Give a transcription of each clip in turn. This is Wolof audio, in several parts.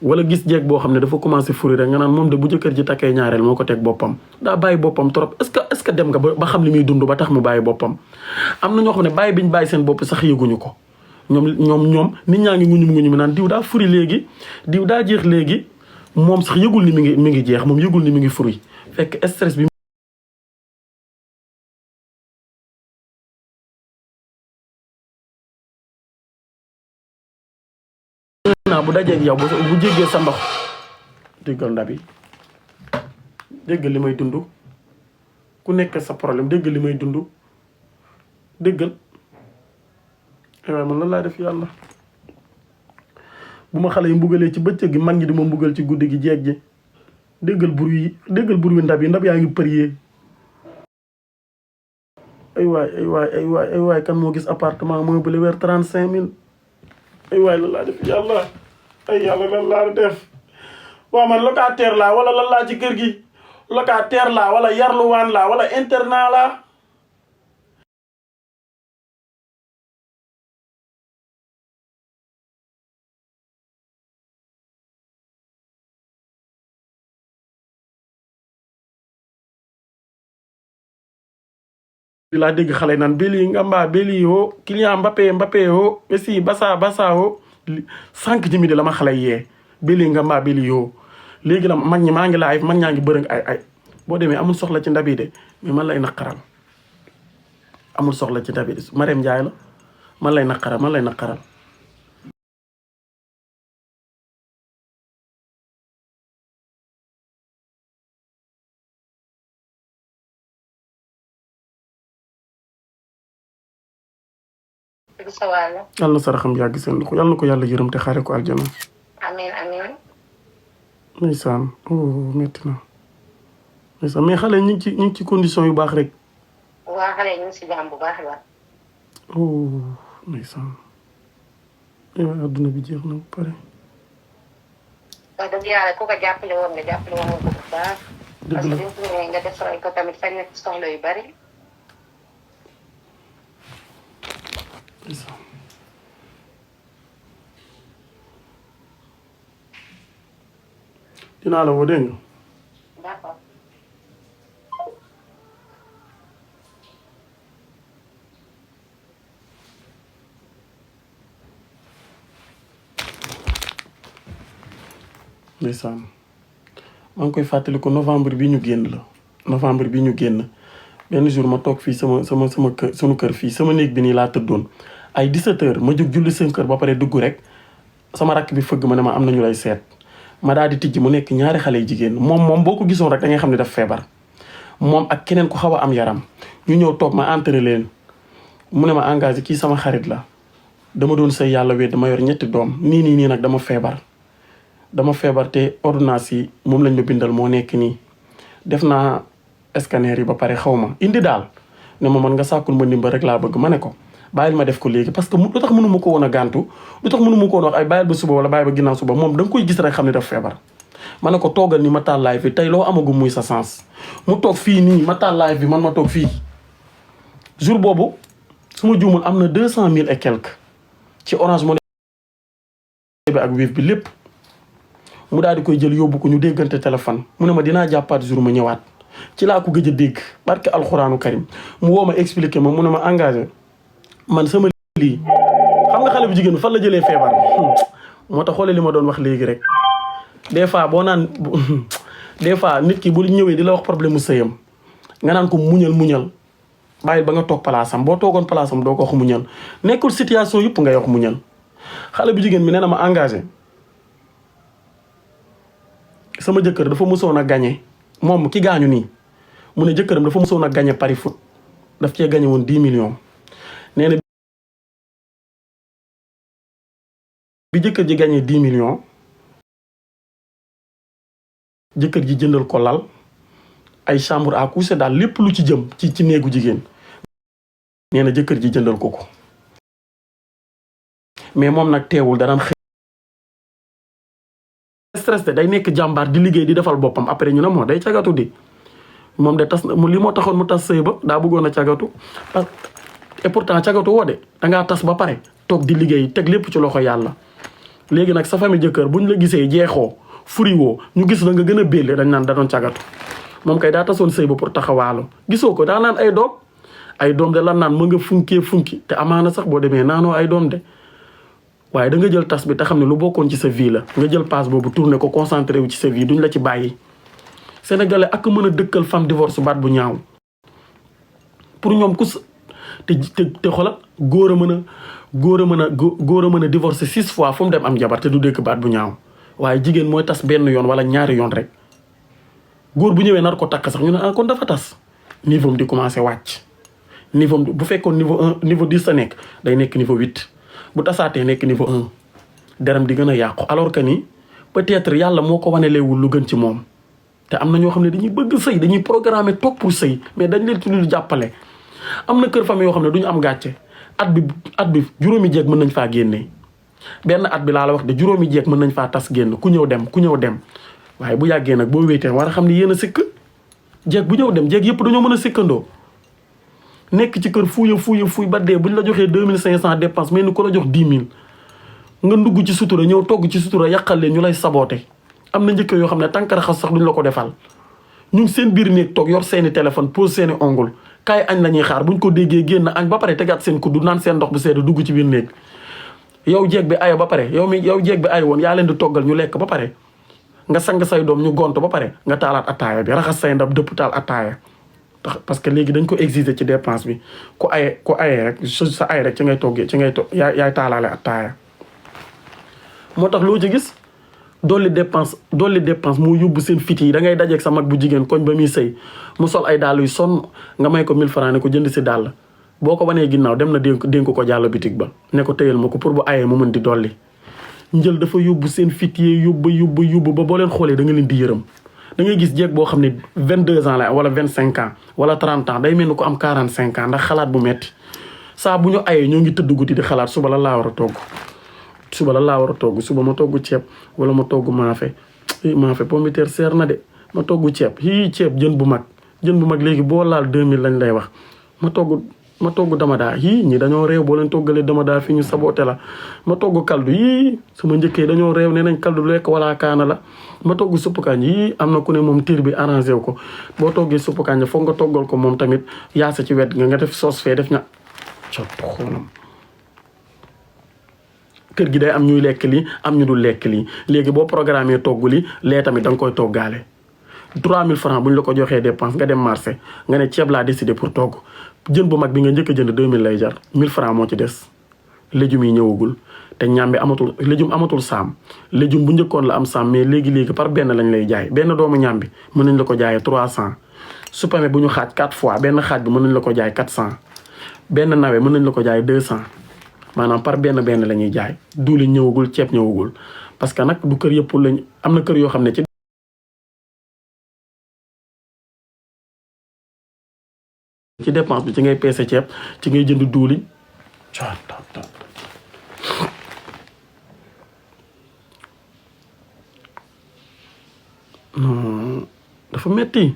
wala gis jeeg boo xam ne dafa commencé furi rek nga naan moom de bu jëkkër ji takkee ñaareel moo ko teg boppam daa bàyyi boppam trop est-ce que dem nga ba xam li muy dund ba tax mu bàyyi boppam. am na ñoo xam ne bàyyi biñ bàyyi seen bopp sax yëguñu ko ñoom nit ñaa ngi nguñum naan diw daa furi léegi diw daa jeex léegi moom sax yëgul ni mi ngi jeex moom yëgul ni mi ngi furi fekk stress bi. naa bu dajeeg yow bu jéggee sa ndox déggal ndabi déggal li may dund ku nekk sa problème déggal li may dund déggal waaye man lan laa def yàlla bu ma xale yi mbugalee ci bëccëg gi mag ñi di ma mbugal ci guddi gi jeeg ji déggal bruit ndab yaa ngi përiyee ay waay kan moo gis appartement meublé weer 35 000 ay waay lan laa def yàlla ay yàlla lan laa def waaw man locataire laa wala lan laa ci kër gi locataire laa wala yarluwaan laa wala internat laa bi laa dégg xale naan Béli Ngamba Béli ho Kylian Mbappé ho Messi Barça ho sànq ji mi di la ma xale yee Béli Ngamba Béli ho léegi la mag ñi maa ngi live mag ñaa ngi bërëng ay boo demee amul soxla ci ndabi de mais man lay naqaral amul soxla ci ndabi de Marème Ndiaye la man lay naqaral yàlla na saraxam yàgg seen loxo yàlla na ko yàlla yërëm te xaare ko aljana. amiin. ndeysaan metti na ndeysaan mais xale ñu ngi ci condition yu baax rek. waa xale ñu ngi si jàmm bu baax la. ndeysaan adduna bi jeex na ba pare. wax dëgg yàlla ku ko jàppale woon nga ko bu baax. dëgg la parce que nga defaral ko tamit fañ na soxla yu bari. dinaa la woo dégg nga. D'accord. ndeysaan maa ngi koy fàttaliku novembre bi ñu génn benn jour ma toog fii sama kër sunu kër fii sama néeg bi nii laa tëddoon ay 17h ma jóg julli seen kër ba pare dugg rek sama rakk bi fëgg ma ne ma am nañu lay seet ma daal di tijji mu nekk ñaari xale yu jigéen moom boo ko gisoon rek da ngay xam ne daf feebar moom ak keneen ku xaw a am yaram ñu ñëw toog ma entré leen mu ne ma engagé kii sama xarit la dama doon sëy yàlla wéet dama yor 3 doom nii nag dama feebar te ordonnance yi moom lañ ma bindal moo nekk nii def naa scanner yi ba pare xaw ma indi daal ne ma man nga sàkkul ma ndimbal rek laa bëgg ma ne ko bàyyil ma def ko léegi parce que lu tax mënu ma ko woon a gàntu lu tax mënu ma ko woon wax ay bàyyil ba suba wala bàyyi ba ginnaaw suba moom da nga koy gis rek xam ne daf feebar ma ne ko toogal ni ma taal live bi tey loo amagum muy sa sens mu toog fii nii ma taal live bi man ma toog fii jour boobu su ma juumul am na 200 000 et quelque ci Orange Money bi ak Wave bi lépp mu daal di koy jël yóbbu ko ñu déggante téléphone mu ne ma dinaa jàppaat jour ma ñëwaat ci laa ko gëj a dégg barke alxuraanu karim mu woo ma expliqué ma mu ne ma engagé man sama lii xam nga xale bu jigéen bi fan la jëlee feebar moo tax xoole li ma doon wax léegi rek des fois boo naan des fois nit ki bu ñëwee di la wax problème mu sëyam nga naan ko muñal bàyyil ba nga toog palaasam boo toogoon palaasam doo ko wax muñal nekkul situation yëpp ngay wax muñal xale bu jigéen bi nee na ma engagé sama jëkkër dafa mësoon a gagné moom ki gaañu nii mu ne jëkkëram dafa mësoon a gagné pari foot daf cee gagné woon 10 millions nee na bi jëkkër ji gagné 10 millions jëkkër ji jëndal ko lal ay chambre à coucher daal lépp lu ci jëm ci néegu jigéen nee na jëkkër ji jëndal ko mais moom nag teewul daan xëy stress de day nekk jàmbaar di liggéey di defal boppam après ñu ne moo day cagatu di moom de tas li moo taxoon mu tas sëy ba daa bëggoon a cagatu et pourtant cagatu woo de dangaa tas ba pare toog di liggéey teg lépp ci loxo yàlla léegi nag sa famille jëkkër buñ la gisee jeexoo furiwoo ñu gis la nga gën a bélle dañ naan da doon cagatu moom kay daa tasoon sëy ba pour taxawaalo gisoo ko daa naan ay doom de lan naan ma nga funki te amaana sax boo demee naanoo ay doom de waaye da nga jël tas bi te xam ne lu bokkoon ci sa vie la nga jël passe boobu tourné ko concentré wu ci sa vie duñ la ci bàyyi sénégalais ak mën a dëkkal femme divorce baat bu ñaaw pour ñoom te xoolal góor a mën a divorcé 6 fois fu mu dem am jabar te du dëkk baat bu ñaaw waaye jigéen mooy tas benn yoon wala ñaari yoon rek góor bu ñëwee nar ko takk sax ñu ne kon dafa tas niveau di commencé wàcc niveau bu fekkoon niveau 1 niveau 10 sa nekk day nekk niveau 8 bu tasaatee nekk niveau 1 deram di gën a yàqu alors que ni peut-être yàlla moo ko waneleewul lu gën ci moom te am na ñoo xam ne dañuy bëgg sëy dañuy programmer topp pour sëy mais dañ leen tuddul jàppale am na kër famille yoo xam ne duñu am gàcce at bi juróomi jeeg mën nañ faa génnee benn at bi laa la wax de juróomi jeeg mën nañ faa tas génn ku ñëw dem waaye bu yàggee nag boo wéetee war a xam ne yéen a sikk jeeg bu ñëw dem jeeg yëpp dañoo mën a sikkandoo nekk ci kër fuuy ba dee buñ la joxee 2500 dépense mais ni ko la jox 10 000 nga ndugg ci sutura ñëw togg ci sutura yàqal leen ñu lay saboote am na njëkk yoo xam ne tànk raxas sax duñ la ko defal ñu ngi seen biir néeg toog yor seeni téléphone pose seeni ongul kaay añ la ñuy xaar buñ ko déggee génn añ ba pare tegaat seen kuddu naan seen ndox bu sedd dugg ci biir néeg yow jeeg bi ayo ba pare yow jeeg bi ay woon yaa leen di toggal ñu lekk ba pare nga sang say doom ñu gont ba pare nga taalaat attaaya bi raxas say ndab dëpp taal attaaya parce que léegi dañ ko exiger ci dépense bi ku aye rek sa ay rek ci ngay toggee yaay taalaale attaaya moo tax loo ci gis dolli dépense moo yóbbu seen fit yi da ngay dajeeg sa mag bu jigéen koñ ba muy sëy mu sol ay dàll yu sonn nga may ko 1000 francs ne ko jënd si dàll boo ko wanee ginnaaw dem na dénk ko jàll bitig ba ne ko téyal ma ko pour bu ayee mu mën di dolli njël dafa yóbbu seen fit yi yóbbu ba boo leen xoolee da nga leen di yërëm da ngay gis jeeg boo xam ne 22 ans la wala 25 ans wala 30 ans day mel ni ko am 45 ans ndax xalaat bu metti saa bu ñu ayee ñoo ngi tëdd guddi di xalaat suba la laa war a togg suba ma togg ceeb wala ma togg maafe pomme de terre seer na de ma togg ceeb jën bu mag léegi boo laal 2000 lañ lay wax ma togg damadaa ñi dañoo réew boo leen toggalee damadaa fi ñu saboote la ma togg kaldu sama njëkkee dañoo réew nee nañ kaldu lekk wala kaana la ma togg suppu kànja am na ku ne moom tiir bi arrangé wu ko boo toggee suppu kànja foog nga toggal ko moom tamit yaasa ci wet nga def sauce fee def xoonam kër gi day am ñuy lekk lii am ñu dul lekk lii léegi boo programmé togg li lee tamit da nga koy toggaale 3000 francs bu ñu la ko joxee dépense nga dem marché nga ne ceeb laa décidé pour togg jën bu mag bi nga njëkk a jënd 2000 lay jar 1000 francs moo ci des légumes yi ñëwagul te ñàmbi légume amatul saam légume bu njëkkoon la am saam mais léegi par benn lañ lay jaay benn doomu ñàmbi mën nañ la ko jaayee 300 supame bu ñu xaaj 4 fois benn xaaj bi mën nañ la ko jaay 400 benn nawe mën nañ la ko jaay 200 maanaam par benn la ñuy jaay duuli ñëwagul ceeb ñëwagul parce que nag du kër yëpp lañ am na kër yoo xam ne ci dépense bi ci ngay peese ceeb ci ngay jënd duuli dafa metti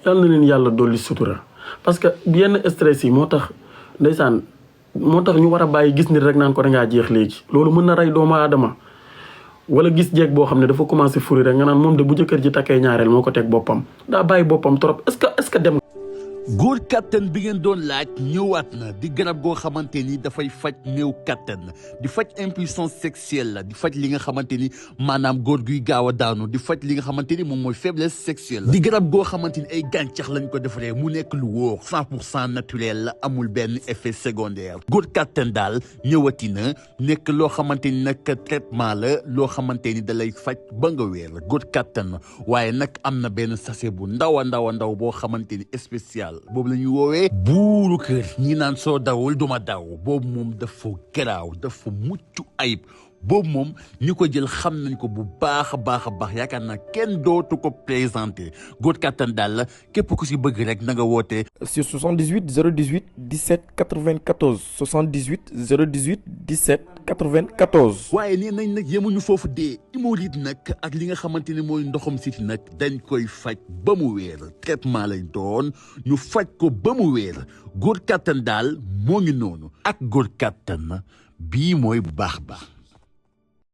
yàlla na leen yàlla dolli sutura parce que yenn stress yi moo tax ndeysaan ñu war a bàyyi gis nit rek naan ko dangaa jeex léegi loolu mën na rey doomu aadama wala gis jeeg boo xam ne dafa commencé furi rek nga naan moom de bu jëkkër ji takkee ñaareel moo ko teg boppam daa bàyyi boppam trop est-ce que dem góor kattan bi ngeen doon laaj ñëwaat na di garab goo xamante ni dafay faj néew kattan di faj impuissance sexuelle la di faj li nga xamante ni maanaam góor guy gaaw a daanu di faj li nga xamante ni moom mooy faiblesse sexuelle di garab goo xamante ni ay gàncax lañ ko defaree mu nekk lu wóor 100% naturel la amul benn effet secondaire góor kattan daal ñëwati na nekk loo xamante ni nag traitement la loo xamante ni da lay faj ba nga wéer góor kattan waaye nag am na benn sachet bu ndaw a ndaw boo xamante ni spécial boobu la ñuy woowee buuru kër ñi naan soo dawul duma daw boobu moom dafa garaaw dafa mucc ayib boobu moom ñu ko jël xam nañ ko bu baax a baax yaakaar naa kenn dootu ko présenté góor kattan daal la képp ku si bëgg rek na nga woote sur 78 018 17 94 78 018 17 94. waaye nee nañ nag yemuñu foofu dee hémorroïde nag ak li nga xamante ni mooy ndoxam siti nag dañ koy faj ba mu wéer traitement lañ doon ñu faj ko ba mu wéer góor kattan daal moo ngi noonu ak góor kattan bii mooy bu baax